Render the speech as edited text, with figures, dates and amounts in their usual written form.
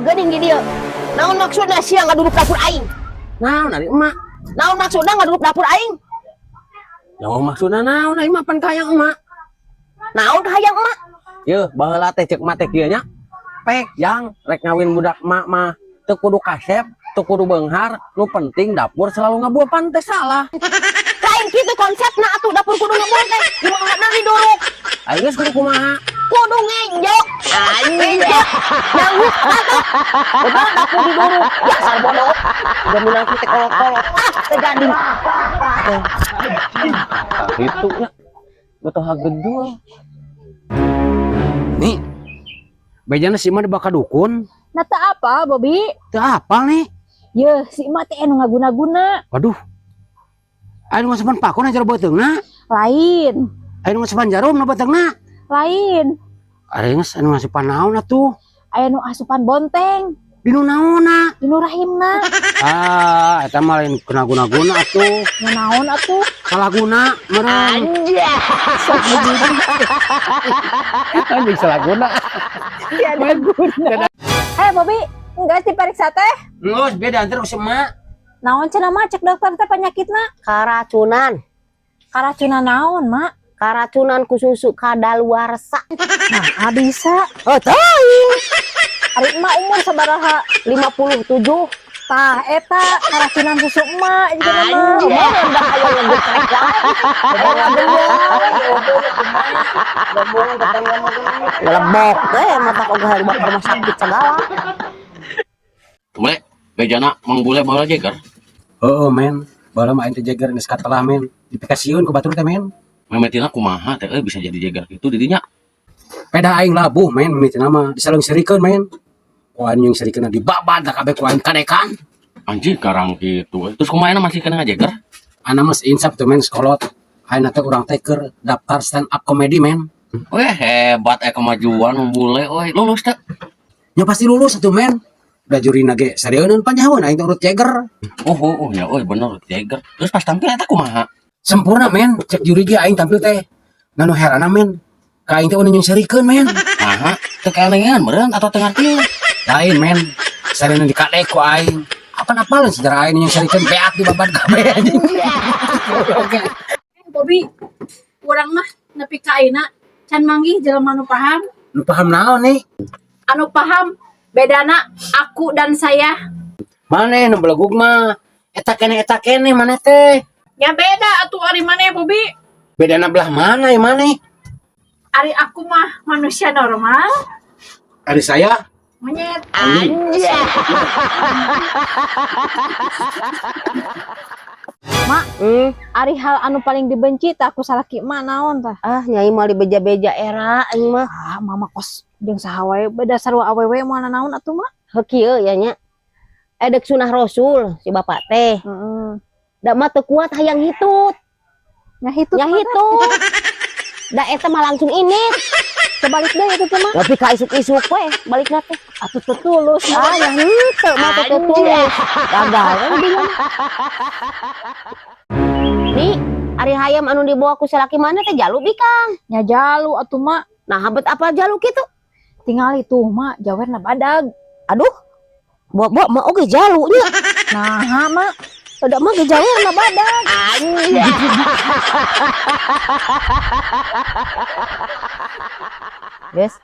geuning di dieu. Naon maksudna sia ngaduruk dapur aing? Naon ari emak? Naon maksudna ngaduruk dapur aing? Ya maksudna naon ari mah pan kayang emak. Naon kahayang emak? Yeuh, baheula teh ceuk emak teh kieu nya. Pek yang rek ngawin budak emak mah teu kudu kasep, teu kudu beunghar, nu penting dapur selalu ngebul pan teh salah. Lain kitu konsepna atuh dapur kudu ngebul teh. Gimana diduruk? Aing geus kudu kumaha? Kudu ngenjok. Ngenjok. Nyangguk atuh. Bener dapur diduruk. Dasar bodoh. Udah minang teh kolot-kolot. Ah, teu jadi. Gitu nya. Betul hagedul. Nih, bejana si mah dibakar dukun. Nah, teu apa, Bobi? Teu apal nih. Yeuh, si emak teh anu ngaguna-guna. Waduh. Aya nu ngasupan paku na jero beuteungna. Lain, Aya nu ngasupan jarum na beuteungna. Lain. Ari geus anu ngasupan naon atuh? Aya nu asupan bonteng, Dinu naonna? Dinu rahimna. Ah, eta mah lain kena guna-guna atuh. Nu naon atuh? Salah guna meureun. Anjing salah guna. Tiada guna. Eh, Bobi, enggak diperiksa teh? Geus beda antar ku si emak. Naon cenah mah cek dokter teh penyakitna? Karacunan. Karacunan naon, Mak? Karacunan ku susu kadaluarsa. Nah, bisa. Oh, teuing. Ari emak umur sabaraha? 57. Tah, eta karacunan susu emak juga mah. Anjir, udah aya ngegetrek wae. Gabungan tetangga mah geuning. Ngelebok teh mata oge hayang dibawa ke rumah sakit segala. Bule, bejana Mang Bule baheula jeger. Heeh, men. Baheula mah aing teh jeger geus katelah, men. Dipikasieun ku batur teh, men. Mimitina kumaha teh euy bisa jadi jeger kitu di dinya? Peda aing labuh, men, mimitina mah disalung-sirikeun, men. Ku aing yang sirikeunna dibabad da kabeh ku aing kadekan. Anjing karang kitu. Terus kumaha masih kena ngajeger? Ana mah insaf tuh, men, sekolot. Ayeuna teh urang teh keur daftar stand up comedy, men. Weh hebat kemajuan Mang Bule euy. Lulus teh? Ya pasti lulus atuh, men. Da jurina ge sarieun panjahoan aing teh urut jeger. Oh ya euy bener jeger. Terus pas tampil eta kumaha? Sempurna, men. Cek juri ge aing tampil teh. Ngan nu herana, men. Ka aing teh udah nyungserikeun, men. Naha, teu kaelengan meureun atau teu ngarti? Lain, men. Sarieun dikadek ku aing. Apa-apaleun sejarah aing nyungserikeun beak di babad kabeh anjing. Oke. Bobi, urang mah nepi ka ayeuna can manggih jelema nu paham. Nu paham naon nih? Anu paham bedana aku dan saya. Maneh nu belegug mah. Eta keneh maneh teh. Ya beda atuh ari maneh, Bobi. Bedana belah mana ya maneh? Ari aku mah manusia normal, Ari saya monyet. Anjing. Mak, ari hal anu paling dibenci tah ku salaki emak naon tah? Ah, nyai mah dibeja-beja era aing mah. Ah, mama kos jeung saha wae beda sarua awewe moal naon atuh, Mak. Heuh kieu ya nya. Edek sunah Rasul si bapak teh. Heeh. Da mah teu kuat hayang hitut. Nya hitut. Nya hitut. Da eta mah langsung ini. Kebalik deui itu teh, Mak. Tapi ka isuk-isuk we balikna teh. Atuh teu tulus. Ah, ya henteu mah teu tulus. Gagal we bingung. Nih, ari hayam anu dibawa ku salaki mana teh jalu bikang? Nya jalu atuh, Mak. Nah, habet apa jalu kitu? Tingali tuh, Mak, jawerna badag. Aduh. Bawa mah oge jalu nya. Nah, Mak. Udah mah ge jawerna badag. Anjir. Guys.